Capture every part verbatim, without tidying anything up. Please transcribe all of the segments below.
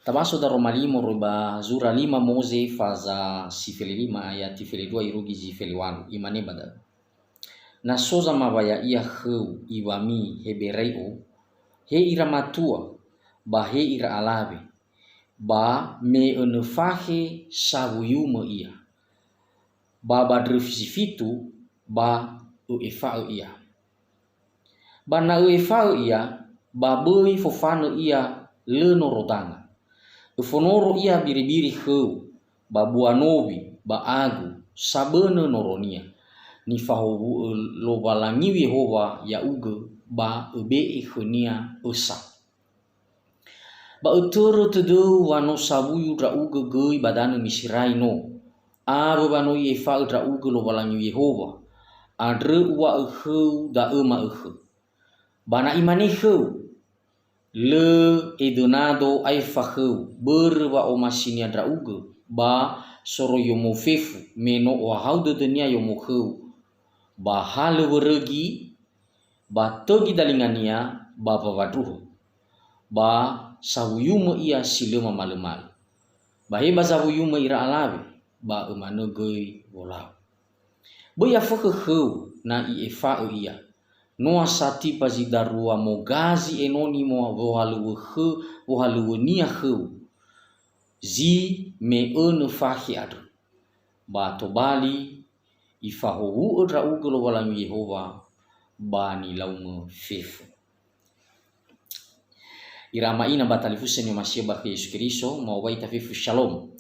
Tabaso daroma li moroi ba zura lima Moze faza si felelima ayati felendrua irugi zi felewalu. Imane ba da'ö, "Na so zamawaya'ia khöu iŵami Heberai'o, he ira matua, ba he ira alawe, ba me önö fakhe sawuyumö ia. Ba ba ndröfi si fitu, ba ö'efa'ö ia. Ba na ö'efa'ö ia, ba böi fofanö ia lö norodanga. Öfonoro ia biribiri khöu, ba bua nowi, ba agu, sabönö noronia. Nifahowu'ö Lowalangiu Yehowa ya'ugö, ba öbe'e khönia ösa. Ba ötörö tödöu wa no sawuyu ndra'ugö göi ba danö Miserai no, awö wa no i'efa'ö ndra'ugö Lowalangiu Yehowa. Andrö uŵa'ö khöu da'ö ma'ökhö. Ba na imane khöu, 'Lö edönado aefa khöu, börö wa'omasinia ndra'ugö, ba soroi yomo fefu, me no ohahau dödönia yomo khöu, ba halö wörögi, ba tögi dalingania, ba wawandruhö, ba sawuyumö ia si lö mamalömalö. Ba he ba zawuyumö ira alawe, ba ömanö göi wolau. Böi afökhö khöu na i'efa'ö ia. Noa sa tiba zi darua mogazi enoni mo-, wohalöŵö khö-, wohalöŵönia khöu, zi me önö fakhe andrö. Ba tobali ifahowu'ö ndra'ugö Lowalangiu Yehowa ba nilaumö fefu." Ira ama ina ba talifusö ni'omasi'ö ba khö Yesu Keriso, ma'owai ita fefu shalom.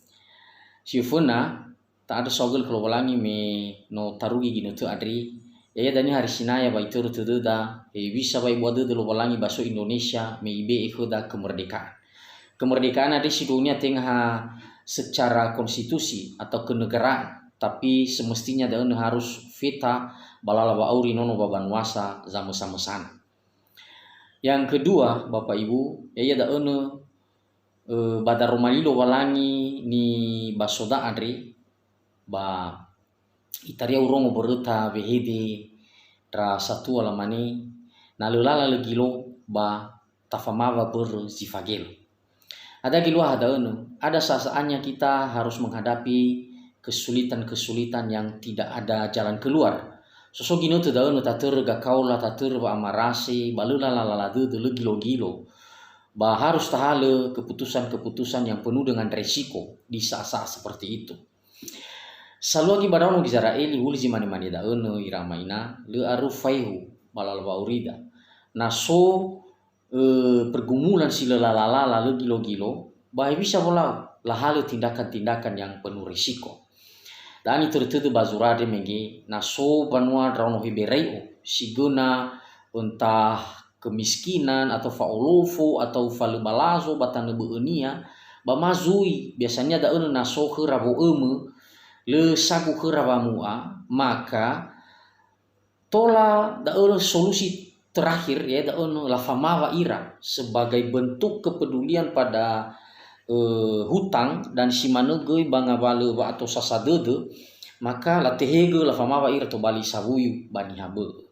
Si föföna, ta'andrö saohagölö khö Lowalangi me no tarugi ginötö andre, ya'ia dania hari Sinaya ba itörö tödöda, hewisa wa ebua dödö Lowalangi ba so Indonesia me ibe'e khöda kemerdekaan. Kemerdekaan andre sindruhunia tenga ha secara konstitusi atau kenegaraan, tapi semestinya da'ö harus feta ba lala wa'auri nono ba wanuasa zamösa-mösana. Yang kedua, Bapak Ibu, ya'ia da'ö, eh, ba daroma li Lowalangi nibasoda andre, ba itaria urongo mböröta wehede ndra satua lamane, "Na lö lala lö gilo, ba tafamawa börö zi fagelo." Ada geluaha da'ö, ada sa-, saatnya kita harus menghadapi kesulitan-kesulitan yang tidak ada jalan keluar. So, so ginötö da'ö tatörö gakaola, tatörö wa'amarase, ba lö lala-lala dödö, lö gilo-gilo. Ba harus tahalö keputusan-keputusan yang penuh dengan resiko di saat-saat seperti itu. Saluagi ba ndraono Gizera'eli, hulö zi mane-mane da'ö, ira ama ina, lö aröu faehu ba lala wa'aurida. Na so, eh, pergumulan si lö lala-lala, lö gilo-gilo, ba hewisa wolau, lahalö tindakan-tindakan yang penuh resiko. Da'ö nitörö tödö ba zura andre mege, na so banua ndraono Heberai'o, si göna entah kemiskinan atau fa'olofo atau fa lö balazo ba tanö bö'önia, ba ma zui, biasanya da'ö na so khöra wo'ömö, lö sagu khöra wamu'a, maka tola da'ö solusi terakhir, ya, da'ö lafamawa ira sebagai bentuk kepedulian pada, eh, hutang dan si manö göi ba ngawalö wa'atosa sadödö, maka latehegö lafamawa ira tobali sawuyu ba niha bö'ö.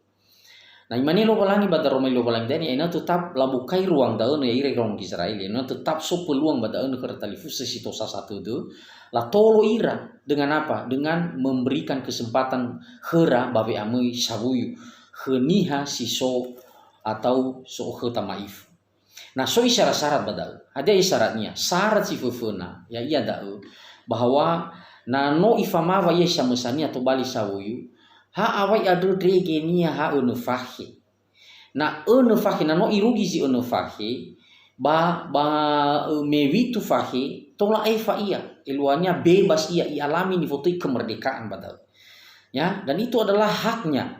Na imane Lowalangi ba daroma li Lowalangi da'e, ena'ö tetap labukai ruang da'ö, ya ira iraono Gizera'eli, ena'ö tetap so peluang ba da'ö khöra talifusö si tosa satödö, latolo ira. Dengan apa? Dengan memberikan kesempatan khöra ba we'amöi sawuyu khö niha si so atau so khöta ma'ifu. Na so isyarat-syarat ba da'ö. Hadia isyaratnia? Syarat si föföna, ya'ia da'ö, bahwa na no ifamawa ia samösania tobali sawuyu, ha awai andrö ndregenia ha önö fakhe. Na önö fakhe, na no irugi zi önö fakhe, ba, ba, ö, me witu fakhe, tola aefa ia, eluahania bebas ia, i'alami nifotöi kemerdekaan ba da'ö. Ya, dan itu adalah haknya.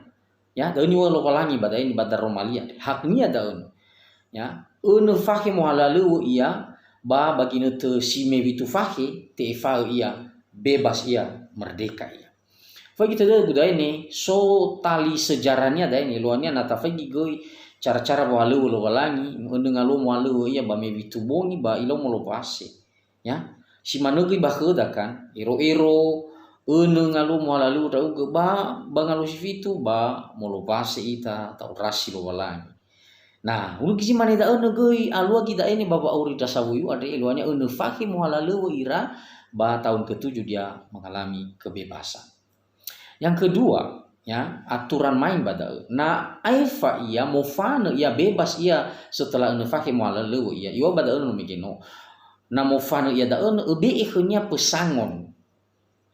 Ya, da'ö niŵa'ö Lowalangi ba da'e, ba daroma li andre. Haknia da'ö. Ya, önö fakhe mohalalöŵö ia, ba, ba ginötö si me witu fakhe, te'efa'ö ia, bebas ia, merdeka ia. Faigi tödö gu da'e ne, so tali sejarahnia da'e ne, eluahania na tafaigi göi cara-cara wohalöŵö Lowalangi, önö ngaluo mohalöŵö ia ba me witu bongi ba ilao molowase. Ya, si manö göi ba khöda kan, ero-ero, önö ngaluo mohalöŵö ndra'ugö ba, ba ngaluo si fitu, ba molowase ita, ta'orasi Lowalangi. Nah, hulö gi zi mane da'ö nögöi alua gi da'e ne ba wa'auri ndra sawuyu andre, eluahania önö fakhe mohalalöŵö ira ba tahun ketujuh dia mengalami kebebasan. Yang kedua, ya, aturan main ba da'ö. Na aefa ia, mofanö ia, bebas ia setelah önö fakhe mohalalöŵö ia, iŵa'ö ba da'ö no mege no. Na mofanö ia da'ö, öbe'e khönia pesangon.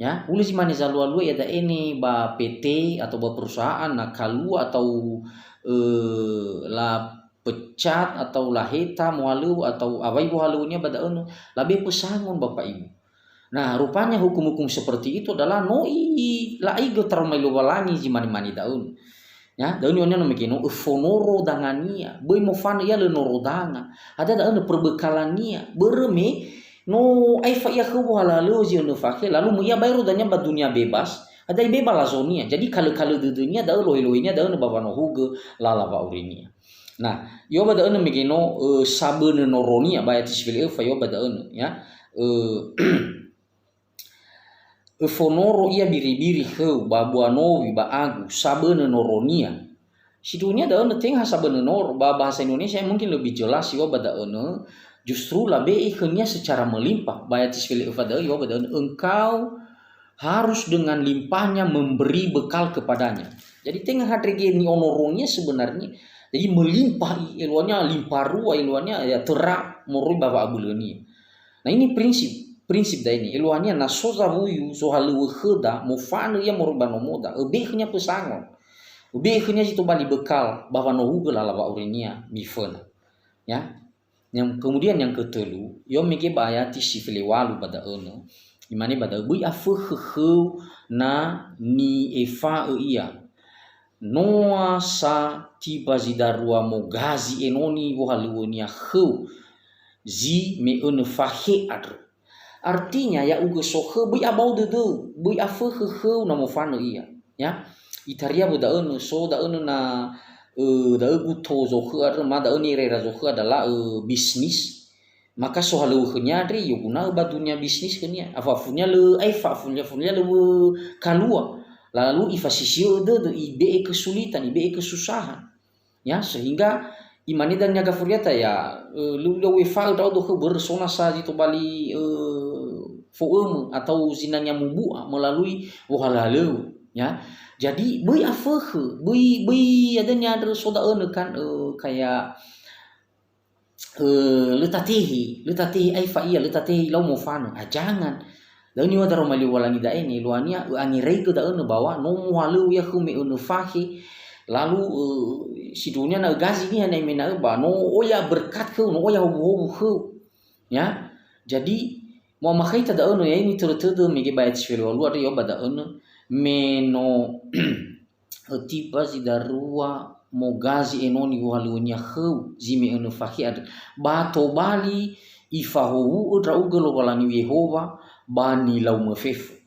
Ya, hulö zi mane zalua-lua ia da'e ne ba P T atau ba perusahaan, na kalua atau, eh, la pecat atau laheta mohalöŵö atau awai wohalöŵönia ba da'ö no, labe pesangon Bapak Ibu. Nah, rupanya hukum-hukum seperti itu adalah no i-, la'aigö taroma li Lowalangi zi mane-mane da'ö. Ya, da'ö niŵa'önia no mege no, öfonoro dangania, böi mofanö ia lö noro danga. Hadia da'ö nö perbekalania, börö me no aefa ia khö wohalalöŵö zi önö fakhe, lalu möi ia baero dania ba dunia bebas, hadia ibeba lazonia. Jadi kalö-kalö dödönia da'ö, lohe-lohenia da'ö nö ba wanohugö lala wa'aurinia. Nah, iŵa'ö ba da'ö nö mege no, eh, sabönö noronia, ba ayati si fele'ö fa iŵa'ö ba da'ö nö, ya. Eh, Öfonoro ia biri-biri khöu ba bua nowi ba agu sabönö noronia. Sindruhunia da'ö nö tenga ha sabönö noro, ba bahasa Indonesia mungkin lebih jelas iŵa'ö ba da'ö nö, justru labe'e khönia secara melimpah. Ba ayati si fele'ö fa da'ö iŵa'ö ba da'ö nö, engkau harus dengan limpahnya memberi bekal kepadanya. Jadi tenga ha ndrege ni'onoronia sebenarnya, jadi melimpah i-, eluahania limpah rua, eluahania ya töra moroi ba wa'abölönia. Nah, ini prinsip, prinsip da'e ne. Eluahania na so zawuyu, zohalöŵö khöda, mofanö ia moroi ba nomoda, öbe'e khönia pesangon. Öbe'e khönia zi tobali bekal, ba wanohugö lala wa'aurinia miföna. Ya. Yang, kemudian yang ketölu, iŵa'ö mege ba ayati si felewalu ba da'ö nö, imane ba da'ö, böi afökhö khöu na ni'efa'ö ia. Noa sa tiba zi darua mogazi enoni wohalöŵönia khöu zi me önö fakhe andrö. Artinya, ya'ugö sokhö, böi abao dödöu, böi afökhö khöu na mofanö ia. Ya, itaria wö da'ö nö, so da'ö nö na, ö, da'ö guto zokhö andrö, ma da'ö nirera zokhö adalah, ö, bisnis. Maka sohalöŵö khönia andre, i'oguna'ö ba dunia bisnis khönia. Afu-afunia lö aefa, afu-, afunia lö kalua. Lalu ifasisiö'ö dödö, ibe'e kesulitan, ibe'e kesusahan. Ya, sehingga imane dania gafuriata, ya, eh, lö, lö uefa'ö ndra'odo khö börö so nasa zi tobali, eh, fo'ömö atau zinangea mubu'a melalui wohalalöŵö, ya. Jadi, böi afökhö, böi, böi, ya, dania andrö so da'ö nö kan, eh, kayak eh, lö tatehe, lö tatehe aefa ia, lö tatehe ilau mofanö. Ah, jangan. Da'ö niŵa'ö daroma li Lowalangi da'e ne, eluahania, ö'angeraigö da'ö nö bahwa no mohalöŵö ia khöu me önö fakhe, lalu, eh, sindruhunia na ögazi niha na imena'ö ba, no oya berkat khöu, no oya howuhowu khöu. Ya. Jadi, mo'amakhaita da'ö nö, ya, ini tödötödö mege ba ayat si felewalu andrö iŵa'ö ba da'ö nö, me no ötiba zi darua mogazi enoni wohalöŵönia khöu zi me önö fakhe andrö. Ba tobali ifahowu'ö ndra'ugö Lowalangiu Yehowa ba nilaumö fefu.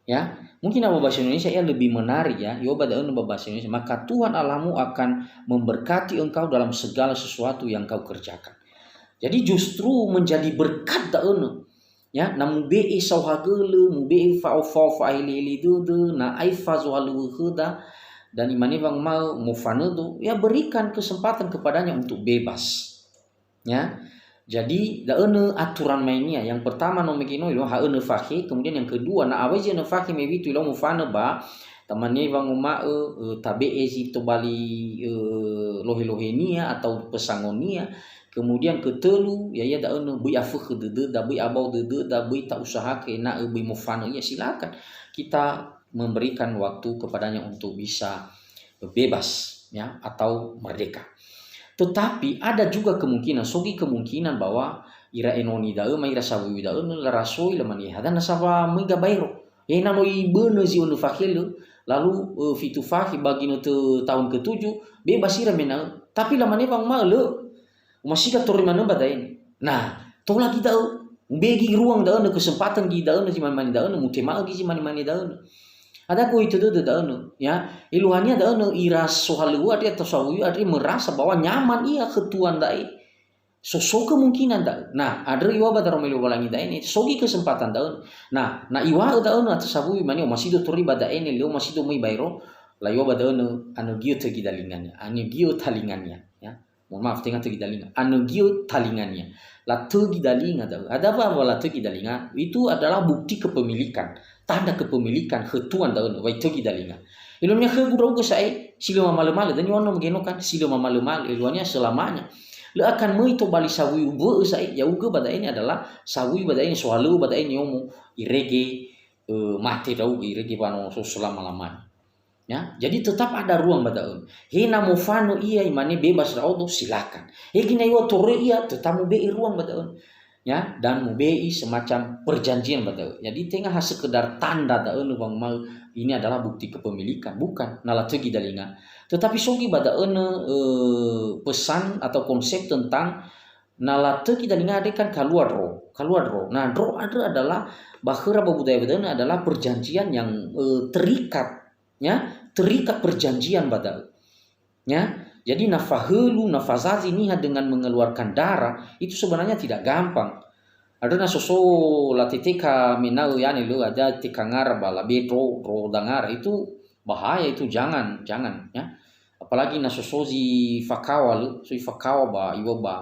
Ya, mungkin ba bahasa Indonesia ya lebih menarik ya, iŵa'ö ba da'ö nö ba bahasa Indonesia, "Maka Tuhan Allahmu akan memberkati engkau dalam segala sesuatu yang kau kerjakan." Jadi justru menjadi berkat da'ö nö. Ya, na mube'e saohagölö, mube'e fa'ofa-, fa'ofa fa'ahele'ele dödö, na aefa zohalöŵö khöda, dan imane wanguma'ö mofanödo, ya berikan kesempatan kepadanya untuk bebas. Ya. Jadi, da'ö nö aturan mainia. Yang pertama no mege no iŵa'ö ha önö fakhe, kemudian yang kedua, na awai zi önö fakhe me witu ilau mofanö ba, tamane wanguma'ö, eh, tabe'e zi tobali, eh, lohe-lohenia atau pesangonia, Kemudian ketölu, ya'ia da'ö nö, böi afökhö dödöda, böi abao dödöda, böi ta'usahakö ena'ö böi mofanö ia, silakan. Kita memberikan waktu kepadanya untuk bisa bebas, ya, atau merdeka. Tetapi ada juga kemungkinan, so göi kemungkinan bahwa ira enoni da'ö, ma ira sawuyu da'ö, nö larasoi lamane, hadia nasa wa möi gabaero. Ya, na no ibönö zi önö fakhe lö, lalu, eh, fitu fakhe ba ginötö tahun ketujuh, bebas ira mena'ö. Tapi lamane wanguma'ö, lö, Omasi ga toröi manö ba da'e. Nah, tola göi da'ö. Ube'e göi ruang da'ö nö, kesempatan göi da'ö nö, zi mane-mane da'ö nö, mutema'ö göi zi mane-mane da'ö nö. Ada go'i tödödö da'ö nö, ya. Eluahania da'ö nö ira sohalöŵö andre atau sawuyu andre merasa bahwa nyaman ia khö tuan da'e. So, so kemungkinan da'ö. Nah, andrö iŵa'ö ba daroma li Lowalangi da'e ne, so göi kesempatan da'ö nö. Nah, na iŵa'ö da'ö nö atö sawuyu mane, omasido toröi ba da'e ne, lö omasido möi baero, la iŵa'ö ba da'ö nö, anögiö tögi dalingania, anögiö talingania, ya. Mohon maaf, tenga tögi dalinga. Anögiö talingania. Latögi dalinga da'ö. Ada wa, wa latögi dalinga? Itu adalah bukti kepemilikan, tanda kepemilikan khö tuan da'ö, wa itögi dalinga. Eluahania khögu ndra'ugö sa'ae, si lö mamalö-malö, dania ono mege no kan, si lö mamalö-malö, eluahania selamanya. Lö akan möi tobali sawuyu bö'ö sa'ae, ya'ugö ba da'e ni adalah sawuyu ba da'e ni, sohalöŵö ba da'e ni omo, irege, eh, mate ndra'ugö, irege ba no so selama-lamanya. Ya, jadi tetap ada ruang ba da'ö. He na mofanö ia imane bebas ndra'odo, silakan. He gina iwa toröi ia, tetap mube'e ruang ba da'ö. Ya, dan mube'e semacam perjanjian ba da'ö. Jadi tenga ha sekedar tanda da'ö, wanguma'ö ini adalah bukti kepemilikan, bukan, na latögi dalinga. Tetapi so göi ba da'ö, eh, pesan atau konsep tentang na latögi dalinga andre kan kalua ndro, kalua ndro. Nah, ndro andre adalah ba khöra ba budaya ba da'ö adalah perjanjian yang, eh, terikat, ya, terikat perjanjian ba da'ö. Ya, jadi na fahölu, na fazazi niha dengan mengeluarkan darah, itu sebenarnya tidak gampang. Andrö na soso latete ka mena'ö yane lö ada tekangara ba labe ndro, ndro dangara, itu bahaya itu, jangan, jangan, ya. Apalagi na soso zi fakawa lö, so ifakawa ba iwa ba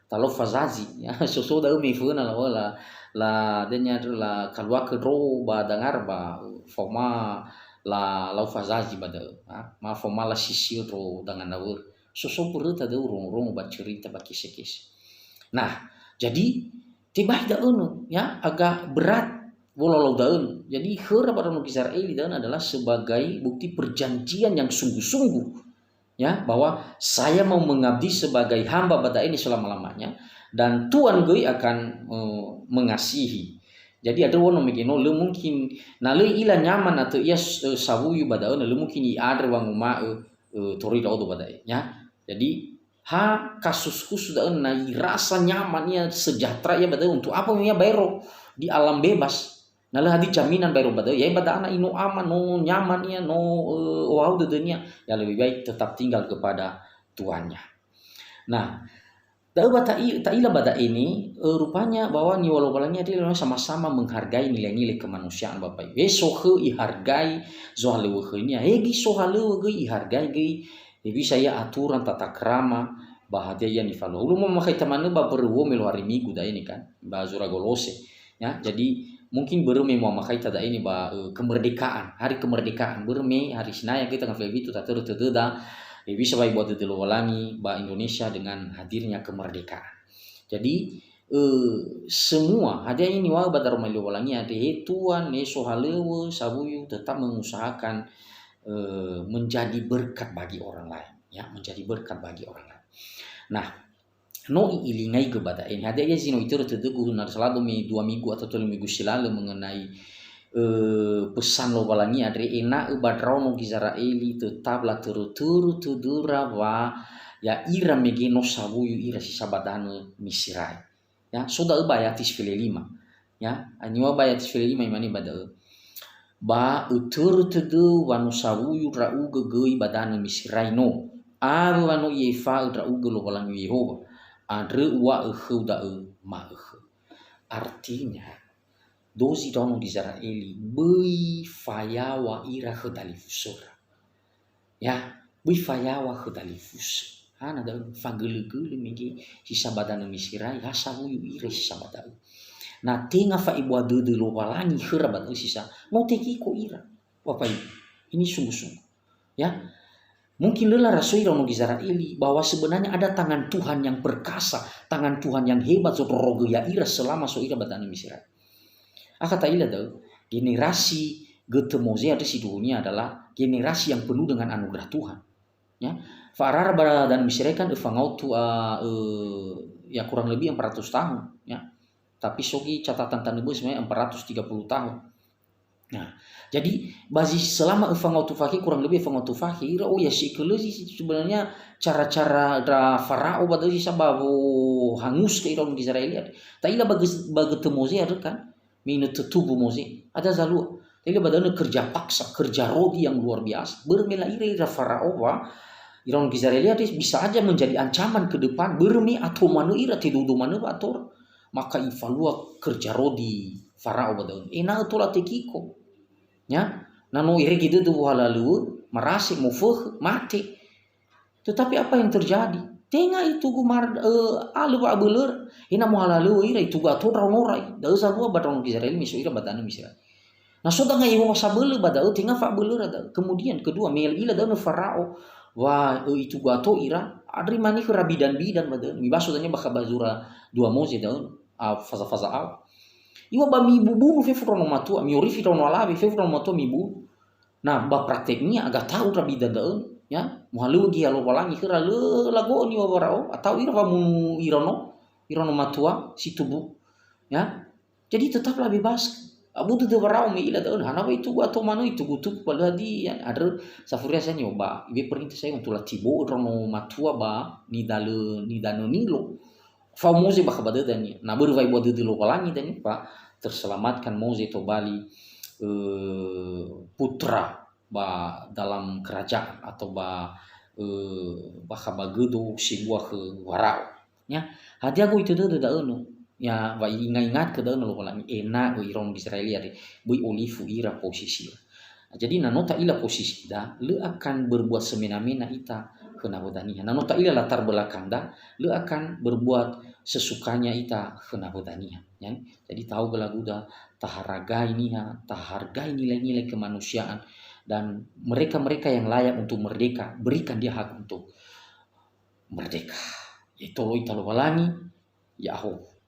talau fazazi, ya. Soso da'ö me föna la, la, la dania la kaluakö ndro ba dangara ba faoma la lau fazazi ba da'ö, ha? Ma faoma la sisiö ndro danganawör. Soso mböröta da'ö rongo-rongo ba cerita ba kese-kese. Nah, jadi tebai da'ö, ya, agak berat wolau-lau da'ö. Jadi khöra ba ndraono Gizera'eli da'ö adalah sebagai bukti perjanjian yang sungguh-sungguh. Ya, bahwa saya mau mengabdi sebagai hamba ba da'e ni selama-lamanya, dan Tuhan göi akan, eh, mengasihi. Jadi, andrö ono mege no, lö mungkin, na lö i'ila nyaman atau ia s-, eh, sawuyu ba da'ö, na lö mungkin i'andrö wanguma'ö, eh, toröi ndra'odo ba da'e, ya. Jadi, ha kasus khusus da'ö na irasa nyaman ia, sejahtera ia ba da'ö, untuk apa ia baero di alam bebas? Na lö hadia jaminan baero ba da'ö, ya, ba da'ö na ino aman, no nyaman ia, no, eh, ohau dödönia, ya lebih baik tetap tinggal kepada tuannya. Nah, da'ö ba ta'i-, ta'ila ba da'e ni, eh, rupanya bahwa niŵa'ö Lowalangi andre sama-sama menghargai nilai-nilai kemanusiaan, Bapak Ibu. He sokhö ihargai zohalöŵö khönia, he göi sohalöŵö göi ihargai göi, hewisa ia aturan tata krama, ba hadia ia nifalua. Hulö mu'amakhaita manö ba börö uwo me luo hari Migu da'e ni kan, ba zura Golose. Ya, jadi mungkin börö me mu'amakhaita da'e ni ba, eh, kemerdekaan, hari kemerdekaan. Börö me hari Sinaya göi tanggal dua puluh tujuh tatörö tödöda, eh, bisa ba ibu'a dödö Lowalangi ba Indonesia dengan hadirnya kemerdekaan. Jadi, eh, semua, hadia ia niŵa'ö ba daroma Lowalangi andre, he tuan, he sohalöŵö, sawuyu, tetap mengusahakan, eh, menjadi berkat bagi orang lain, ya, menjadi berkat bagi orang lain. Nah, no i'ilingaigu ba da'e ni. Hadia ia zi no itörö tödögu na salado me dua minggu atau tolu minggu si lalö mengenai, eh, pesan Lowalangi andre, ena'ö ba ndraono Gizera'eli tetap latörö-törö tödöra wa ya'ira mege no sawuyu ira si sa ba danö Miserai. Ya, so da'ö ba ayat si fele lima. Ya, aniwa ba ayat si fele lima imane ba da'ö. Ba ötörö tödöu wa no sawuyu ndra'ugö göi ba danö Miserai no, awö wa no i'efa'ö ndra'ugö Lowalangi Yehowa, andrö uŵa'ö khöu da'ö ma'ökhö. Artinya, dozi ndraono Gizera'eli, böi fayaŵa ira khö dalifusöra. Ya, böi fayaŵa khö dalifusö. Hana da'ö, fagölö-gölö mege si sa ba danö Miserai, ha sawuyu ira si sa ba da'ö. Na tenga fa'ebua dödö Lowalangi khöra ba da'ö si sa, no tekiko ira. Bapak Ibu, ini sungguh-sungguh. Ya. Mungkin lö larasoi ndraono Gizera'eli bahwa sebenarnya ada tangan Tuhan yang perkasa, tangan Tuhan yang hebat zondrorogö ya'ira selama so ira ba danö Miserai. Akha ta'ila da'ö, generasi götö Moze andrö sindruhunia adalah generasi yang penuh dengan anugerah Tuhan. Ya, fa'arara ba danö Miserai kan öfa ngaotu, a, ö, ya kurang lebih empat ratus tahun, ya. Tapi so göi catatan tanö bö'ö sebenarnya empat ratus tiga puluh tahun. Nah, jadi ba zi selama öfa ngaotu fakhe, kurang lebih öfa ngaotu fakhe, ira, oh ya, si ikölözi sebenarnya cara-cara ndra Farao ba da'ö si sa ba wo hangus ke ira orang Israel ya. Ta'ila ba gös-, ba götö Moze andrö kan? Me inötö tubuh Moze. Ada zalua. Jadi ba da'ö kerja paksa, kerja rodi yang luar biasa. Börö me la'ila ira Farao wa, ira orang Gizera'eli bisa aja menjadi ancaman ke depan. Börö me ato manö ira, tedodo manö ba atora. Maka ifalua kerja rodi Farao ba da'ö. Ena'ö tola tekiko. Ya, na no irege dödö wohalöŵö, marase, mofökhö, mate. Tetapi apa yang terjadi? Tenga itugu mar-, eh, alö wa'abölöra. Ena mohalalöŵö ira, itugu ato ndraonorai. Da'ö zalua ba ndraono Gizera'eli me so ira ba danö Misra. Na so danga Yehowa sabölö ba da'ö, tenga fa'abölöra da'ö. Kemudian, kedua, me ila da'ö nö Farao, wa, eh, itugu ato ira, andre imane khöra bidan-bidan ba da'ö. Mibaso dania bakha ba zura dua Moze da'ö, a, faza-faza awö. Iŵa'ö ba mibubunu fefu ndraono matua, miorifi ndraono alawe, fefu ndraono matua mibunu. Na ba prakteknia, agata'u ndra bidan da'ö, ya, mohalöŵö gia Lowalangi khöra, lö lago'ö niŵa'ö Farao, ata'u ira wamunu iraono, iraono matua si tubu, ya. Jadi tetaplah bebas. Abu dödö Farao me ila da'ö, hana wa itugu ato manö, itugu-tugu, padahal di, ya, andrö safuria sa nio ba, iŵa'ö perintah sa untuk latibo'ö ndraono matua ba nidalö, nidanö Nilo. Fao Moze bakha ba dödö dania. Na börö wa ibu'a dödö Lowalangi dania, fa terselamatkan Moze tobali, eh, putra ba dalam kerajaan atau ba, eh, bakha ba gödo sebua khö Farao. Ya, hadia go'i tödödö da'ö nö? Ya, wa i'inga-ingatke da'ö nö Lowalangi, ena'ö iraono Gizera'eli andre, böi olifu ira posisi ira. Jadi, na no ta'ila posisida, lö akan berbuat semena-mena ita khö nawöda niha. Na no ta'ila latar belakangda, lö akan berbuat sesukanya ita khö nawöda niha. Ya. Jadi, tahu gelaguda, tahargai niha, tahargai nilai-nilai kemanusiaan, dan mereka-mereka yang layak untuk merdeka, berikan dia hak untuk merdeka. Ya'ia tolo ita Lowalangi, ya'ahowu.